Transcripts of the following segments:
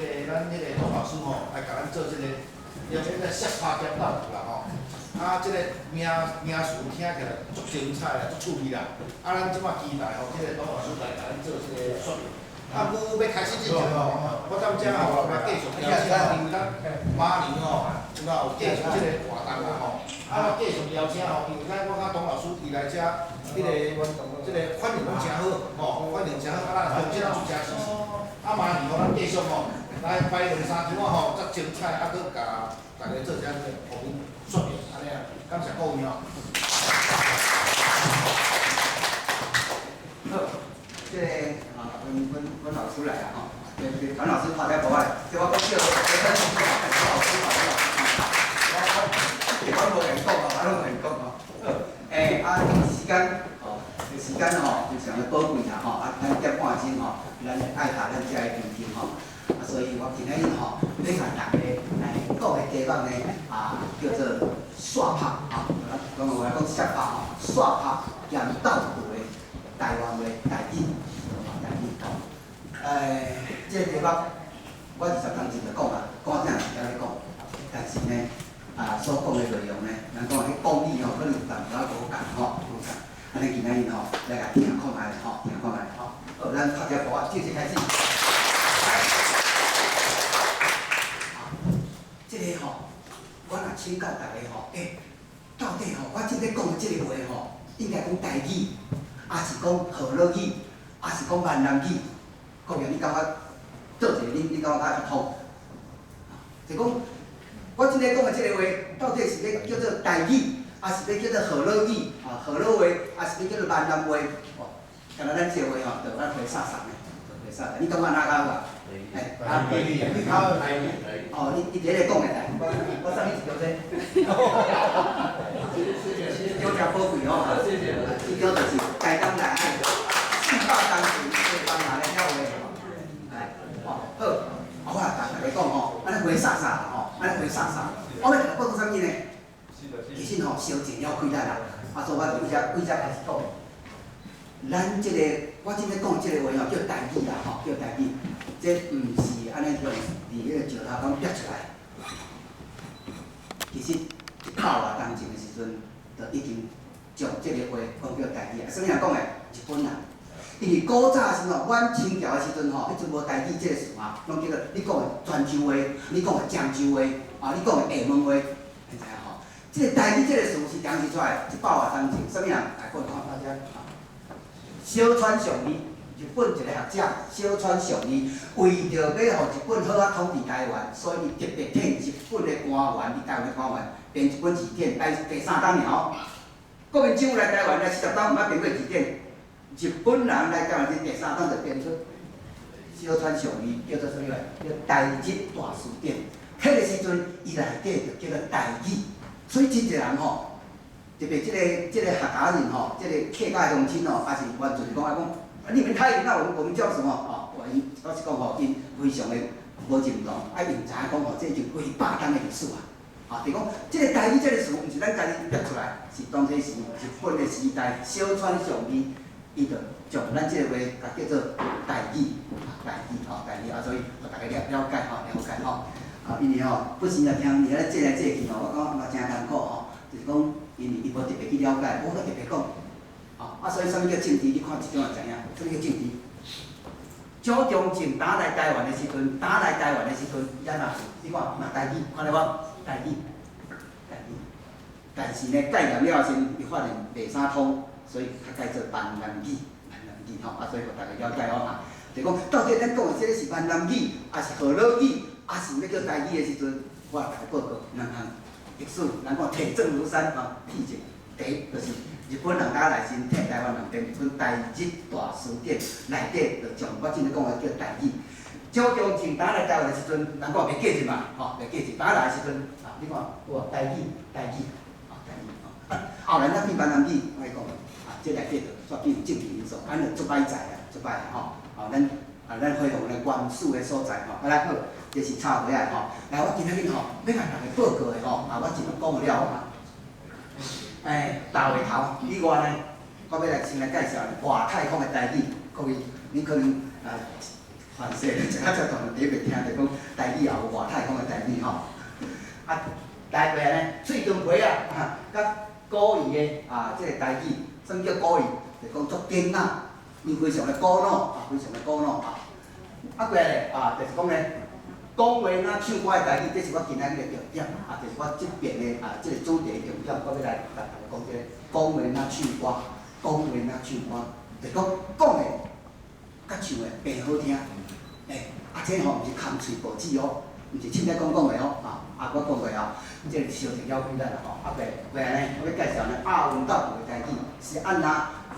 個咱彼個董老師吼，來共咱做這個，邀請這摔拍兼鬥圖啦吼。啊，這個名名詞聽起來足精彩啦，足趣味啦。啊，咱這擺期待吼，這個董老師來共咱做這個說明。啊，毋過欲開始之前吼，我踮遮吼來繼續邀請，因為咱明年吼，有啦有繼續這個活動啦吼。啊，我繼續邀請吼，因為咱我佮董老師伊來遮，彼個這個反應攏誠好，吼，反應誠好，啊，咱鄉親也誠支持。啊，明年吼，咱繼續吼，來排兩三場啊吼，遮精彩，啊，閣共大家做這個予阮說明，按呢啊，感謝各位吼。好，這個啊，阮阮阮老師來啊吼，對對，阮老師拍這鼓來，這我講叫這阮老師吼，我我我無閒講吼，我攏無閒講吼。好，欸，啊，時間吼，時間吼非常的寶貴啦吼，啊，咱點半鐘吼，咱愛下咱遮的聆聽吼，啊，所以我今仔日吼，欲共大家來講的題目呢，啊，叫做煞拍吼，講有來講摔拍吼，煞拍兼鬥圖的台灣話台語，台語吼。欸，這個題目我20冬前就講啊，趕正時間咧講，但是呢，啊，所講的內容呢，人講彼講理吼，可能有淡薄仔無仝吼，無仝。按呢今仔日吼，來共聽看覓吼，聽看覓吼。好，咱拍這鼓仔，正式開始。來，這個吼，我若請教大家吼，欸，到底吼，我這咧講的這個話吼，應該講台語，抑是講河洛語，抑是講閩南語？國陽，你感覺佗一個你你感覺較通？就講我這咧講的這個話，到底是欲叫做台語，抑是欲叫做河洛語？啊，河洛話，抑是欲叫做閩南話？哦，敢若咱這個話吼，就咱會煞送的，就會煞送。你感覺哪較好啊？欸，啊，哦，你你佇咧講的來，我我送你一張這，這張誠寶貴吼，這張就是台東內海400冬前西班牙的遐話吼，來，哦，好，我來共大家講吼，按呢話煞煞啦吼，按呢話煞煞。我欲共報告啥物呢？其實吼，燒盡了氣力啦，啊，所以我就對遮對遮開始講。咱這個，我這咧講這個話吼，叫台語啦吼，叫台語。這毋是按呢用佇彼個石頭講煏出來。其實100外冬前的時陣，就已經將這個話講叫台語啊。啥物人講的？日本人。因為古早時吼，阮清朝的時陣吼，彼陣無台語這個詞啊，攏叫做你講的泉州話，你講的漳州話，啊，你講的廈門話，你知影吼？這個台語這個詞是當時出來，100外冬前，啥物人來講看大家？小川祥二，日本一個學者，小川祥二，為著欲予日本好好統治台灣，所以伊特別請日本的官員，佇台灣的官員編一本字典，第第三冬爾哦。國民政府來台灣來40冬，毋捌編過字典。日本人來台灣是第三冬就編出小川祥二叫做啥物話？叫《台日大辭典》。彼個時陣，伊內底就叫做台語，所以真濟人吼，特別這個這個客家人吼，這個客家鄉親吼，也是完全講愛講，啊，你們台語，那我們我們叫什麼？吼，我𪜶我是講吼，𪜶非常的無認同，啊，𪜶知影講吼，這就幾百冬的歷史啊，啊，就講這個台語這個詞，毋是咱家己煏出來，是當初時日本的時代，小川祥二，伊就將咱這個話共叫做台語，台語吼，台語啊，所以予大家了了解吼，了解吼。啊，因為吼，不時若聽伊咧借來借去吼，我感覺嘛誠艱苦吼，就是講，因為伊無特別去了解，無閣特別講，啊，所以啥物叫政治？你看這張就知影，啥物叫政治？蔣中正打來台灣的時陣，打來台灣的時陣，伊嘛是，你看嘛台語，看著無？台語，台語。但是呢，戒嚴了時，伊發現袂啥通，所以較改做閩南語，閩南語吼，啊，所以予大家了解哦哈。就講到底咱講的這個是閩南語，抑是河洛語，抑是欲叫台語的時陣，我來共你報告兩項歷史，人講鐵證如山吼，鐵證。第一就是日本人打來時，替台灣人編一本台日大辭典，內底就將我正咧講的叫台語。蔣中正打來台灣的時陣，人講袂過日嘛，吼，袂過日。打來的時陣，啊，你看有無台語，台語，啊，台語，吼。後來才變閩南語，我講，啊，這內底就煞變有政治因素，按呢足歹在啊，足歹吼。啊，咱啊，咱恢復咧原始的所在吼。啊，來好，這是插話仔吼。來，我今仔日吼，欲共大家報告的吼，啊，我盡量講了啊。欸，大話頭以外呢，我欲來先來介紹外太空的台語，各位，你可能啊，傳世食較遮大，第一遍聽著講台語也有外太空的台語吼。啊，台話呢，喙長皮啊，佮古語的啊，這個台語，啥物叫古語？就講足簡仔，伊非常的古老啊，非常的古老啊。啊，過來咧啊，就是講咧，講話若唱歌的台語，這是我今仔日的重點啊，就是我這遍的啊，這個主題的重點，我欲來共大家講這個講話若唱歌，講話若唱歌，就講講的佮唱的變好聽。欸，啊，這吼毋是空喙報紙哦，毋是凊彩講講的哦，啊，啊，我講過哦，這個小提了解咱啦吼，啊，過過來呢，我欲介紹呢，亞運鬥的台語是按怎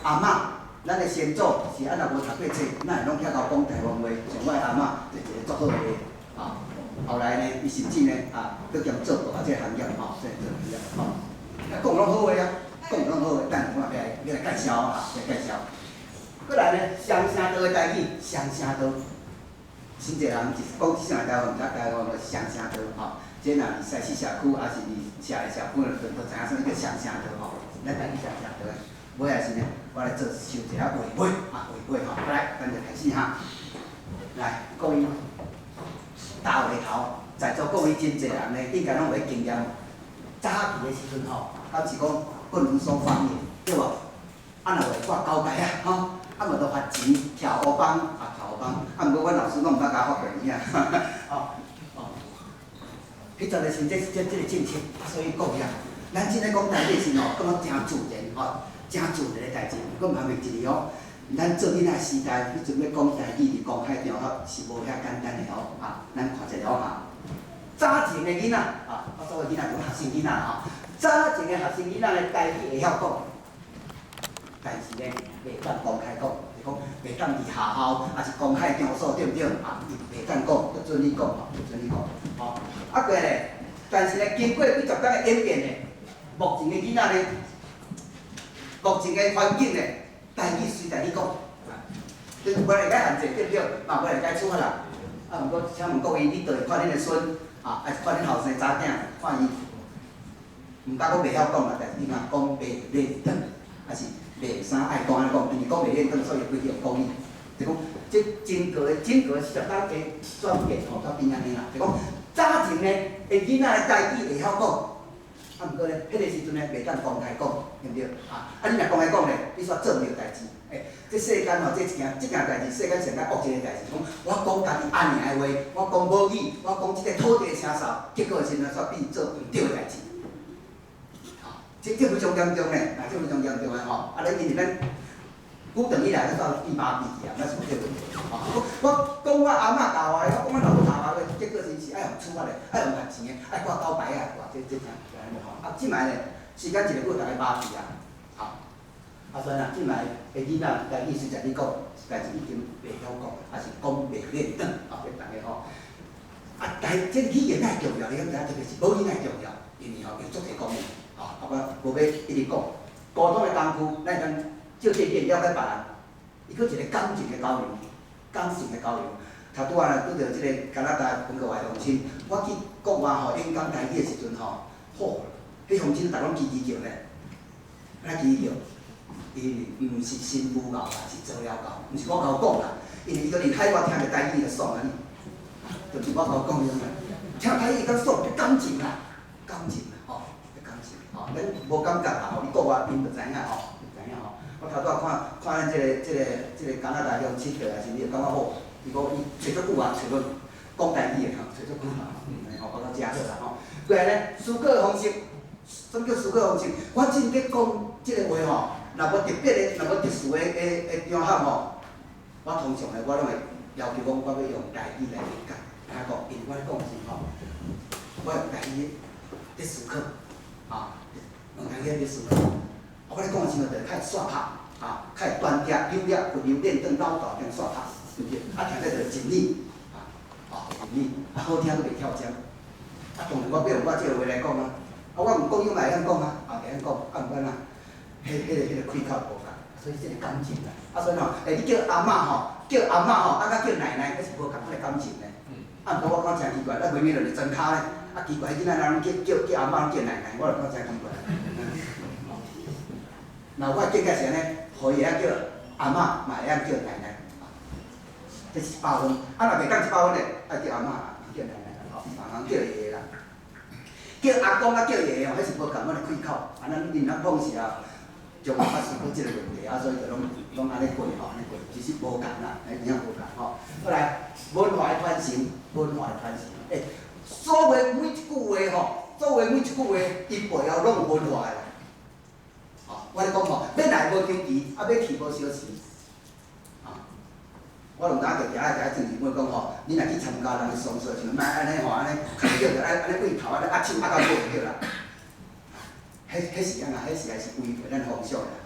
阿嬤，咱的先祖是按怎無讀過冊，哪會攏曉𠢕講台灣話？像我的阿嬤，就一個足好的啊。後來呢，伊甚至呢，啊，閣兼做過啊，這個行業吼，這個做行業吼，啊，講攏好話啊，講攏好話，等下我欲來欲來介紹啊，來介紹。過來呢，雙聲道的台語，雙聲道。真濟人一講這聲台灣，毋知台灣話雙聲道吼。這若佇西勢社區，抑是佇社會社區，就就知影啥物叫雙聲道吼。咱台語雙聲道的，尾仔時呢，我來做收一下話尾啊，話尾吼。來，咱就開始哈。來，各位搭話頭，在座各位真濟人呢，應該攏有彼經驗。早期的時陣吼，敢是講不能說方言，對無？啊，若會掛交代啊，吼。啊，無就罰錢，跳烏幫啊，跳烏幫。啊，毋過阮老師攏毋捌共我罰過錢啊。哦哦，彼陣的時陣，這個政策，啊，所以講遐，咱這个講台語時吼，感覺誠自然吼，誠自然的代誌。毋過毋通袂記哩哦，咱做囡仔時代，彼陣欲講台語佇公開場合是無遐簡單的哦。啊，咱看一下哦哈。早前的囡仔啊，我所謂囡仔就學生囡仔吼。早前的學生囡仔咧，台語會曉講，但是呢，袂當公開講，就講袂當佇學校，抑是公開場所，對毋對？啊，伊袂當講，不准你講吼，不准你講，吼。啊，過咧，但是呢，經過幾十冬的演變呢，目前的囡仔呢，目前的環境呢，台語隨在你講，你無人會使限制，對毋對？嘛無人會使處罰人。啊，毋過請問各位，你倒會看恁的孫，啊，抑是看恁後生查囝，看伊，毋敢講袂曉講啦，但是伊嘛講袂輪轉，抑是袂啥愛講按呢講，因為講袂輪轉，所以規氣用國語。就講這整個的整個十冬的轉變吼，才變按呢啦。就講早前呢，的囡仔的台語會曉講，啊，毋過咧，彼個時陣咧袂當公開講，對毋對？啊，啊，你若公開講咧，你煞做毋著代誌。欸，這世間吼，這件代誌，世間上較惡一個代誌，講我講家己阿娘的話，我講母語，我講這個土地的聲嗽，結果時陣煞變做毋對的代誌。吼，這非常嚴重咧，啊，這非常嚴重的吼。啊，咱因為咱久長以來，咱煞變麻痹去啊，咱是無這個問題。吼，我講我阿嬤教我的，我講阮老母教我的，結果是是愛予處罰的，愛予罰錢的，愛掛交牌仔，哇，這真按呢吼。啊，這擺咧，時間一個久，逐家麻痹啊，吼。啊，所以啦，這擺的囡仔台語實在你講，代誌已經袂曉講，抑是講袂輪轉，吼，這逐家吼。啊，但這語言乃重要，你敢知影？特別是母語乃重要，因為吼有足濟功能，吼，啊，我無欲一直講。溝通的工具，咱會當借這點了解別人，伊閣一個感情的交流，感情的交流。頭拄仔咧拄著這個加拿大溫哥華鄉親，我去國外吼演講台語的時陣吼，吼，彼鄉親逐攏吱吱叫咧，按怎吱吱叫？因為毋是新婦𠢕啦，是做了𠢕，毋是我𠢕講啦。因為伊閣佇海外聽著台語就爽啊，就是我𠢕講迄種啦。聽台語較爽，感情啦，感情啦，吼，感情，吼，咱無感覺啦，吼，你國外𪜶就知影吼，就知影吼。我頭拄仔看看咱這個加拿大鄉親過來時，伊就感覺好，伊講伊揣足久啊，揣到講台語的吼，揣足久啊，吼，我講誠好啦吼。過來咧，思考的方式，啥物叫思考方式？我真咧講這個話吼，若無特別的，若無特殊的場合吼，我通常咧，我攏會要求講，我欲用台語來演講，按怎講？因為我咧講是吼，我用台語咧思考，啊，用台語咧思考。我咧講的時陣，就較會煞拍，啊，較會端帖、扭捏、溫柔、輪轉、老道兼煞拍，對毋對？啊，聽起來就真理，啊，哦，真理，啊，好聽閣袂跳針。啊，當然我欲用我這個話來講啊，啊，我用國語嘛會曉講啊，也會曉講，啊，毋過哪，彼個開口無仝，所以這個感情啦。啊，所以吼，欸，你叫阿嬤吼，叫阿嬤吼，啊，佮叫奶奶，彼是無仝款的感情咧。啊，毋過我感覺誠奇怪，咱明明就是莊跤咧，啊，奇怪，彼囡仔人攏叫叫阿嬤，攏叫奶奶，我就感覺誠奇怪。若我見解是按呢，予伊會曉叫阿嬤，嘛會曉叫奶奶。這是100分。啊，若袂當100分的，愛叫阿嬤，叫奶奶啦，吼，人叫爺爺啦。叫阿公啊，叫爺爺吼，彼是無仝款的開口。啊，咱因咱講時啊，就無法思考這個問題啊，所以就攏攏按呢過吼，按呢過，其實無仝啦，欸，真正無仝吼。過來，文化的傳承，文化的傳承，欸，所有每一句話吼，所有每一句話，伊背後攏有文化的啦。吼，我咧講吼，欲來無張持，啊，欲去無相辭。啊，我毋知影就行來行去，政治講吼，你若去參加人的喪事時陣，莫按呢吼，按呢牽著著，按按呢對頭，按呢握手握到尾就對啦。彼彼是按怎？彼是還是違背咱風俗啦。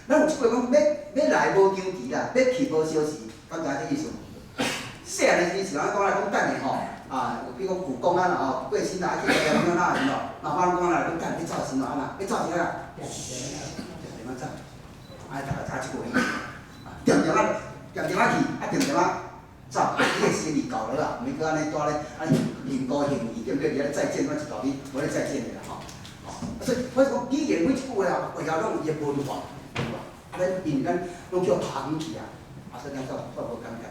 咱有一句講，欲欲來無張持啦，欲去無相辭，敢知影這意思？細漢的時陣，人講來講等下吼，啊，比如講舊公啊吼，過身啦，去來來哪哪時吼，老爸攏講來講等欲走的時陣按怎？欲走時按怎？噓，定定仔走，愛逐个知這句話意思。定定仔，定定仔去，啊定定仔走，你的心意到了啊，毋免閣按呢蹛咧，按呢靈高興義，對毋對？佇遐再見，我一大堆無咧再見的啦吼。吼，所以我是講語言每一句話啊，背後攏有伊的文化，文化。啊，咱因為咱攏叫拋遠去啊，啊，所以咱煞煞無感覺。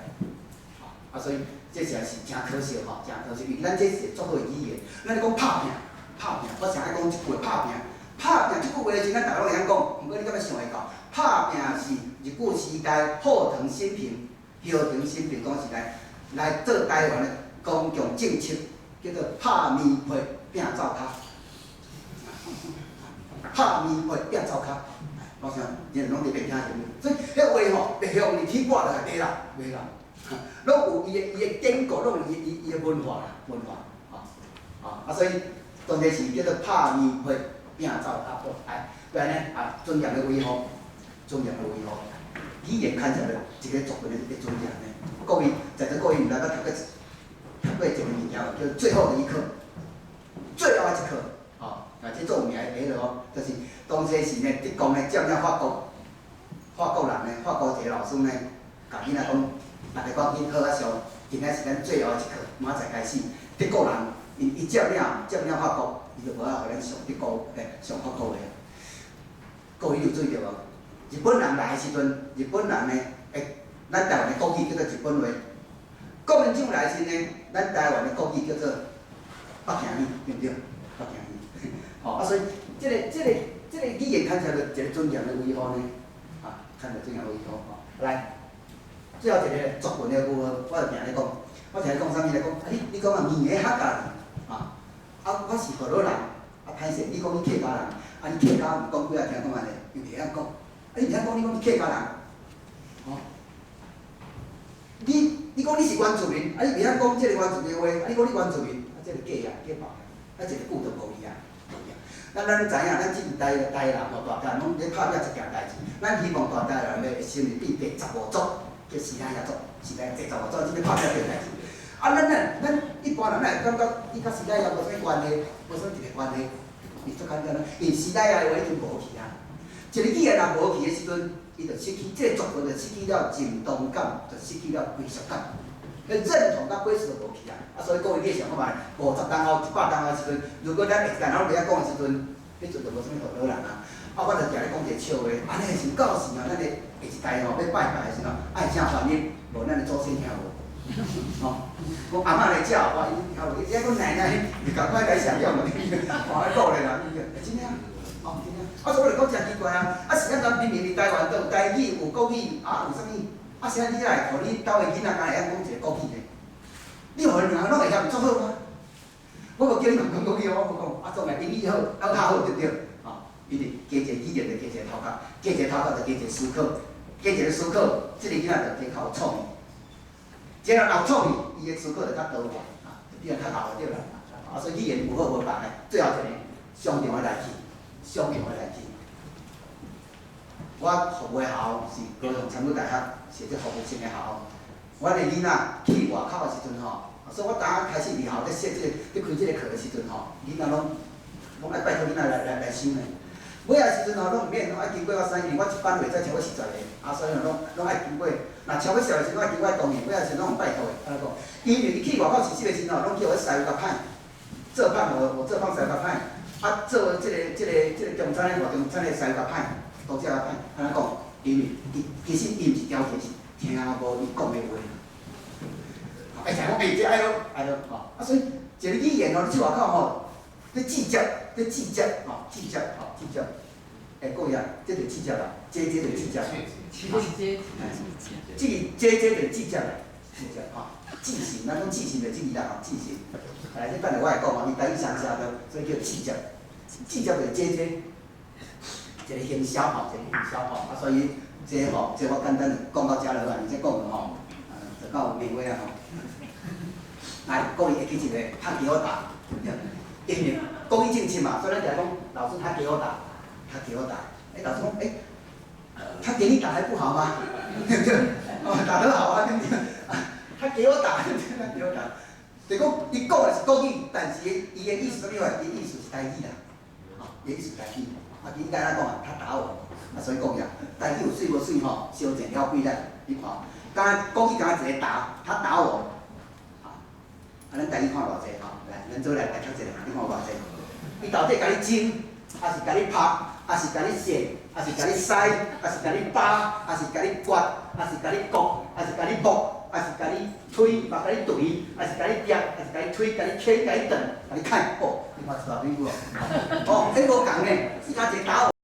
啊，所以這實在是誠可惜吼，誠可惜，因為咱這是足好的語言。咱咧講拍拚，拍拚，我誠愛講這句話拍拚。拍拚這句話時，咱逐个攏會曉講，毋過你敢捌想會到？拍拚是日據時代後藤新平、後藤新平講時代來做台灣的公共政策，叫做拍棉被拚灶跤。拍棉被拚灶跤，我想人攏特別聽著，所以彼話吼，袂向你鐵掛落來袂啦，袂啦，攏有伊的伊的典故，攏有伊伊伊的文化啦，文化，吼，吼，啊，所以當時是叫做拍棉被拚灶跤，好，來，過來呢，啊，尊嚴的維護，尊嚴的維護，語言牽涉著一个族群的尊嚴呢。各位在座各位毋知捌讀過讀過一个物件無？叫最後的一課，最後的一課，吼，啊，這足有名的彼落哦，就是當時是呢，德國呢佔領法國，法國人呢，法國一个老師呢，共囡仔講，逐家趕緊好好上，今仔是咱最後的一課，明仔載開始，德國人𪜶一佔領佔領法國，伊就無愛予咱上德國，欸，上法國話。各位你有注意著無？日本人來的時陣，日本人呢，欸，咱台灣的國語叫做日本話。國民黨來的時呢，咱台灣的國語叫做北京語，對毋對？北京語。吼，啊，所以這个、這个、這个語言牽涉著一个尊嚴的維護呢，啊，牽涉尊嚴的維護吼。來，最後一个族群的符號，我就定咧講，我定咧講啥物咧講？啊，你你講啊，語言客家人，啊，啊，我是河洛人，啊，歹勢，你講你客家人，啊，你客家毋講幾仔聽講按呢，又袂曉講，啊，你袂曉講，你講你客家人，吼，你你講你是原住民，啊，你袂曉講這个原住民話，啊，你講你原住民，啊，這個假啊，假爆，啊，一个句就無去啊，無去啊。咱咱知影，咱這台台南吼，大台攏咧拍拚一件代誌，咱希望大台南的成立變第十五族，叫時代族，時代第十五族，這咧拍拚這個代誌。啊，咱咱咱一般人咱會感覺伊佮時代也無啥物關係，無啥物一個關係，伊足簡單啊。因為時代的話已經無去啊。一個語言若無去的時陣，伊就失去這個族群，就失去了認同感，就失去了歸屬感。彼認同佮歸屬就無去啊。啊，所以各位你會想看覓，50年後、100年後的時陣，如果咱下一代攏袂曉講的時陣，彼陣就無啥物河洛人啊。啊，我就定咧講一個笑話，按呢是到時吼，咱的下一代吼欲拜拜的時陣，愛請翻譯，無咱的祖先聽無。吼，講阿嬤來教我，伊聽無？伊講奶奶，你仝款來想用，看咧顧咧啦，欸，真的啊，哦，真的啊。啊，所以我就講誠奇怪啊，啊是按怎明明佇台灣都有台語、有國語，啊有啥物？啊是按你來，予你兜的囡仔敢會曉講一個國語呢？你予𪜶兩个攏會曉，毋足好嗎？我無叫你毋講國語哦，我無講，啊總會英語好，閣較好對毋對？吼，伊就加一個語言就加一個頭殼，加一個頭殼就加一個思考，加一個思考，這個囡仔就加較有創意。這個有創意，伊的思考就較多元，啊，就變較後就對啦。啊，所以語言有好無仝的，最後一个相同的代誌，相同的代誌。我服務的學校是高雄參與大學，是這服務性的學校。阮的囡仔去外口的時陣吼，所以我當開始佇學校咧設這個、咧開這個課的時陣吼，囡仔攏攏愛拜託囡仔來來來收呢。尾仔時陣吼，攏毋免，攏愛經過我審，因為我一班袂使超過40個，啊，所以攏攏愛經過。若超過40個時陣，愛經過同意，尾仔時陣攏用拜託的，按怎講？因為伊去外口實習的時陣吼，攏叫我師傅較歹，做歹無無做放師傅較歹，啊，做這個這個這個中餐的無中餐的師傅較歹，都遮較歹，按怎講？因為伊其實伊毋是刁鑽，是聽無伊講的話。會知講欸，這愛落愛落吼，啊所以一個語言吼，你出外口吼，咧直接，咧直接吼，直接吼，直接。欸，各位啊，這就直接啦，這就直接。這這這就直接啦，直接吼，字形，咱講字形就這字啦吼，字形。來，這等下我會講吼，伊台語雙聲道，所以叫直接。直接就是這這，一個行銷吼，一個行銷吼，啊所以這吼，這我簡單就講到遮落啊，而且講吼，就到尾尾啊吼。來，各位會記一個，他給我打，因為國語政策嘛，所以咱定講老師他給我打，他給我打。欸，老師講，欸，他給你打還不好嗎？對不對？哦，打得好啊，對不對？他給我打，他給我打。就講伊講的是國語，但是伊的意思啥物話？伊的意思是台語啦，吼，伊的意思台語。啊，伊應該按怎講啊？他打我，啊，所以講呀，台語有媠無媠吼，相爭了幾力，你看，敢國語敢若一個打，他打我，啊，咱台語看偌濟吼，來，咱做來來讀一下，你看偌濟。伊到底共你爭，抑是共你拍，抑是共你射，抑是共你塞，抑是共你扒，抑是共你割，抑是共你割，抑是共你剝，抑是共你推，嘛共你捶，抑是共你夾，抑是共你推，共你牽，共你轉，共你砍，哦，你看一大堆無？哦，彼無仝呢，伊敢一個打我。